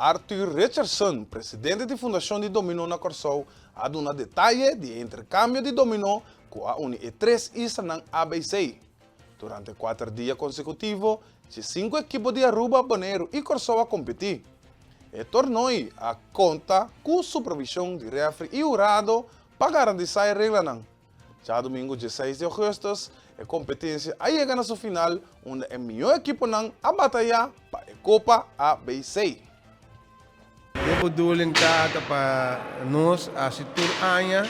Arthur Richardson, presidente di Fundashon di Dominó na Kòrsou, a duna detaye di e interkambio di dominó ku a uni e tres islanan ABC. Durante kuater dia konsekutivo, diesinku ekipo di Aruba, Boneiru i Kòrsou a kompetí. E tornoi a konta ku supervishon di rèfri i hurado pa garantisá e reglanan. Djadumingu dieseis di ougùstùs, e kompetensia a yega na su final unda e mihó ekiponan a batayá pa e Kopa ABC. E bedoeling ta ta pa nos hasi tur aña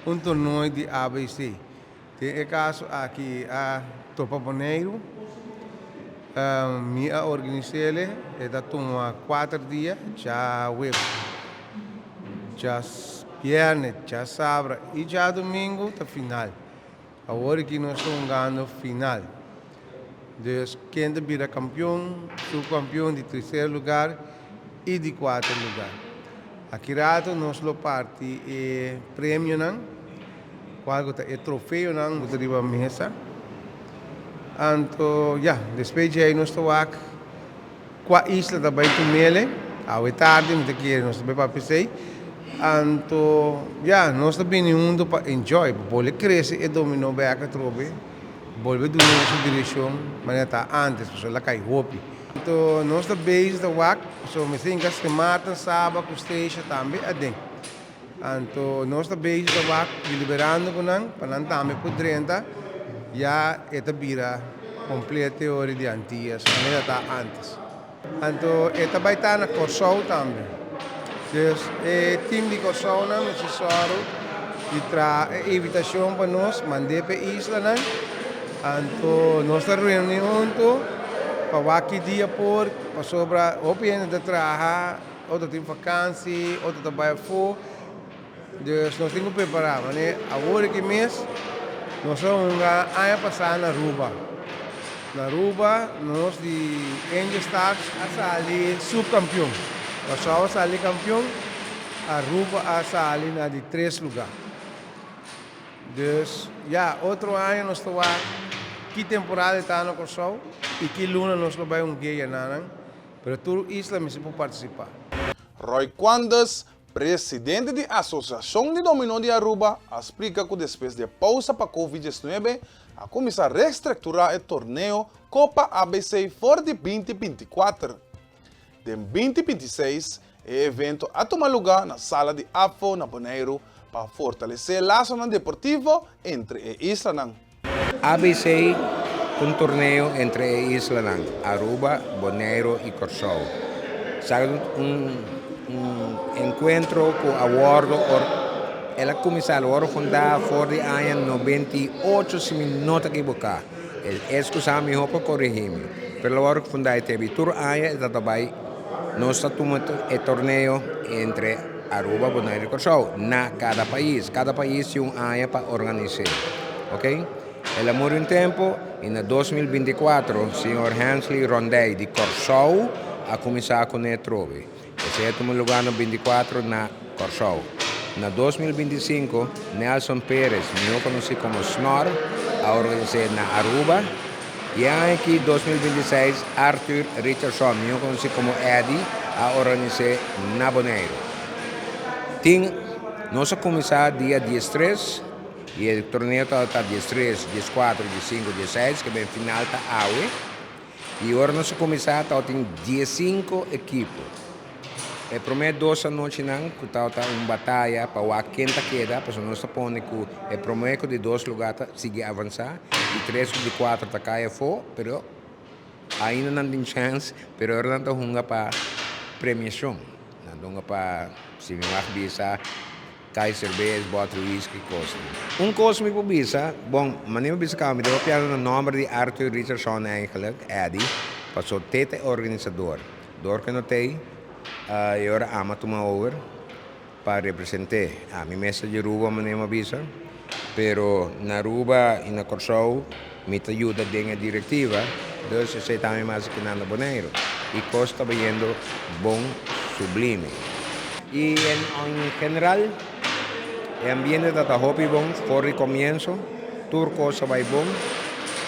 un tornooi di ABC. Den e kaso aki a topa Boneiru. Mi a organis'ele, e ta tuma kuater dia, djaweps, djabièrnè, djasabra i djadumingu ta final. Awor aki nos ta hungando final. Dus ken ta bira kampion, subkampion, di tercer lugar i di kuater lugar. Aki rato nos lo parti e premionan. Cual cu ta e trofeonan cu ta riba mesa. Anto ya, despues djei nos ta wak cua isla ta bay tumele. Awe tardi mi ta kere nos ta bay papia esey. Anto ya, nos ta bini hunto pa enjoy, pa bolbe crece e domino bek atrobe, bolbe duna nos un direccion manera ta antes, pasobra el a cay hopi. Anto nos ta bezig ta wak, pasobra mester hinca Sint Maarten, Saba cu Statia tambe aden. Anto nos ta bezig ta wak deliberando ku nan pa nan tambe por drenta, ya e ta bira kompleto e ora di Antias manera ta antes. Anto e ta bai ta na Kòrsou tambe. Dus e tim di Kòrsounan mester sòru di traha e invitashon pa nos mand'é pa e islanan. Anto nos ta reuni huntu pa wak ki dia por pasobra hopi hende ta traha. Otro tin vakansi, otro ta bai afó. Dus nos tin ku prepará. Manera awor aki mes nos a hunga aña pasá na Aruba. Na Aruba nos di Angel Stars a sali supkampion. Kòrsou a sali kampion, Aruba a sali na di tres lugá. Dus ya, otro aña nos ta wak ki temporada e ta na Kòrsou i ki luna nos lo bai hungu'é yananan. Pero tur isla mester por partisipá. Roy Quandes, presidente di Asosiashon di Dominó di Aruba, a splika ku despues di e pousa pa Covid 19, a kuminsá restrukturá e torneo Kopa ABC for di 2024. Den 2026, e evento a tuma lugá na sala di APFO na Boneiru pa fortalesé lasonan deportivo entre e islanan. ABC ta un torneo entre e islanan Aruba, Boneiro y Corsou. Sa un encuentro cu a wordo el a cuminsa, el a wordo funda for di aña 98 si mi no ta ekiboca. Excusa mi hopi pa corigi mi, pero el a wordo funda e tempo y tur aña e ta ta bay nos ta tuma e torneo entre. Aruba, Bonaire y Kòrsou na kada pais. Kada pais tin un aña pa organis'é. Ok. El a muri un tempu y na 2024 señor Hensley Rondey di Kòrsou a kuminsá kuné atrobe. Esei a tuma lugá na 24 na Kòrsou. Na 2025 Nelson Perez, mihó konosí komo Snor, a organis'é na Aruba. Y e aña aki, 2026, Arthur Richardson, mihó konosí komo Eddy, a organis'é na Boneiru. Tin, nos a kuminsá dia 13 i e torneo tabata 13, 14, 15, 16, ke ben final ta awe. I ora nos a kuminsá tabatin 15 ekipo. E promé dos anochinan ku tabata un bataya pa wak ken ta keda, pasobra nos ta pone ku e promé ku di dos lugá ta sigui avansá i tres ku di kuater ta kai afó, pero ainda nan tin chèns, pero ora nan ta hunga pa premiashon, nan ta hunga pa, si mi mag bisa, kai serbes, bòter whisky, kosnan. Un kos mi por bisa, bon, manera mi bisa kaba mi ta papiando na nòmber di Arthur Richardson eigenlijk, Eddy, pasobra te ta e organisador. Dor ke no t'ei, e ora ama tuma over pa represent'é. Ami mes ta di Aruba manera mi a bisa, pero na Aruba i na Kòrsou mi ta yuda den e direktiva, dus esei tambe mas ke nan na Boneiru. I kos ta bayendo bon sublime. I en general e ambiente ta ta hopi bon for di komienso, tur kos a bai bon.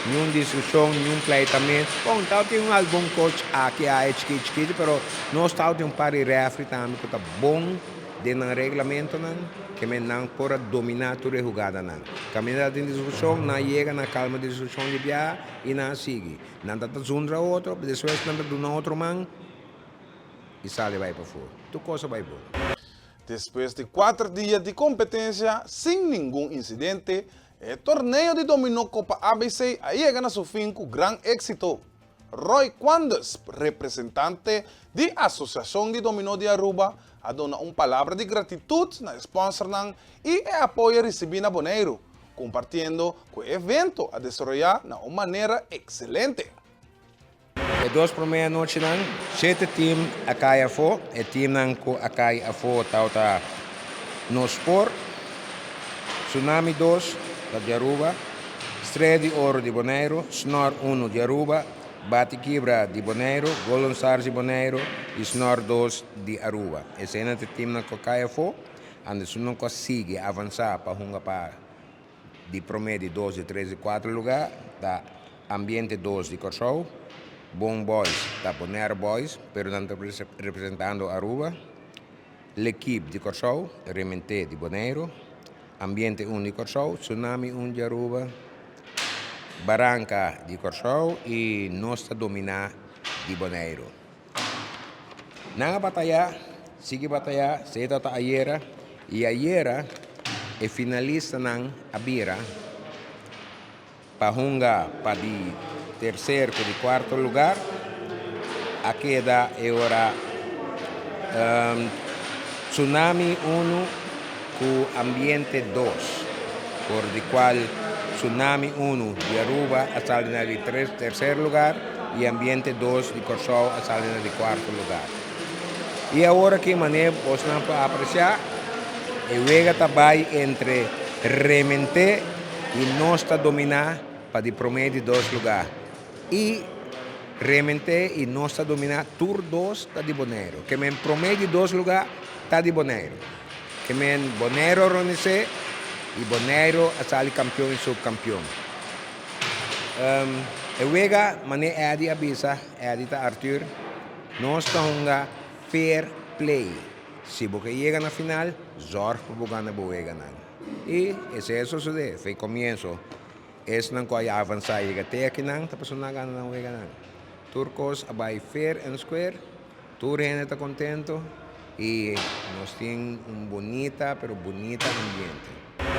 Niun diskushon, niun pleitamentu. Bon, tabatin un algun kos aki aya chikit chikit, pero nos tabatin un par di rèfri tambe ku ta bon den nan reglamentonan, ke men nan por a dominá tur e hugadanan. Kaminda tabatin diskushon, nan a yega na kalma di diskushon di biaha i nan a sigui. Nan ta ta zundra otro, despues nan ta duna otro man i sali bai pafó. Tur kos a bai bon. Despues di kuater dia di kompetensia sin ningun insidente, e torneo di dominó Kopa ABC a yega na su fin ku gran éksito. Roy Quandes, representante di Asosiashon di Dominó di Aruba, a duna un palabra di gratitut na e spònsernan i e apoyo risibí na Boneiru, kompartiendo ku e evento a desaroyá na un manera ekselente. E dos promé anochinan, shete tim a kai afó. E timnan ku a kai afó tabata Nos Por, Tsunami dos ta di Aruba, Strea di Oro di Boneiru, Snor uno di Aruba, Bati Kibra di Boneiru, Golden Stars di Boneiru i Snor dos di Aruba. Eseinan ta e timnan ku a kai afó. Anderson ku a sigui avansá pa hunga pa Di promé, di dos, di tres, di kuater lugá ta Ambiente dos di Kòrsou, Bon Boys ta Bonaire Boys, pero nan ta representando Aruba, L'Equipe di Kòrsou, Rementé di Boneiru, Ambiente un di Kòrsou, Tsunami un di Aruba, Baranka di Kòrsou i Nos ta Dominá di Boneiru. Nan a batayá, sigui batayá, seta ta ayera, i ayera e finalistanan a bira pa hunga pa di terser ku di kuarto lugar. A keda e ora Tsunami unu ku Ambiente dos, por di kual Tsunami unu di Aruba a sali na di terser lugar i Ambiente dos di Kòrsou a sali na di kuarto lugar. I awor aki manera bosnan por apresiá, e wega ta bai entre Rementé i Nos Ta Dominá pa di promé i di dos lugá. I Rementé i Nos Ta Dominá tur dos ta di Boneiru. Ke men promé i di dos lugá ta di Boneiru. Ke men Boneiru a ronisé i Boneiru a sali kampion i supkampion. E wega, manera Eddy a bisa, Eddy ta Arthur, nos ta hunga fair play. Si bo ke yega na final, zorg pa bo gana bo weganan. I esei a sosodé, fei komienso. Esnan ku a ya avansá yega te akinan ta pasobra nan a gana nan weganan. Tur kos a bai fair and square, tur hende ta kontento i nos tin un bunita pero bunita ambiente.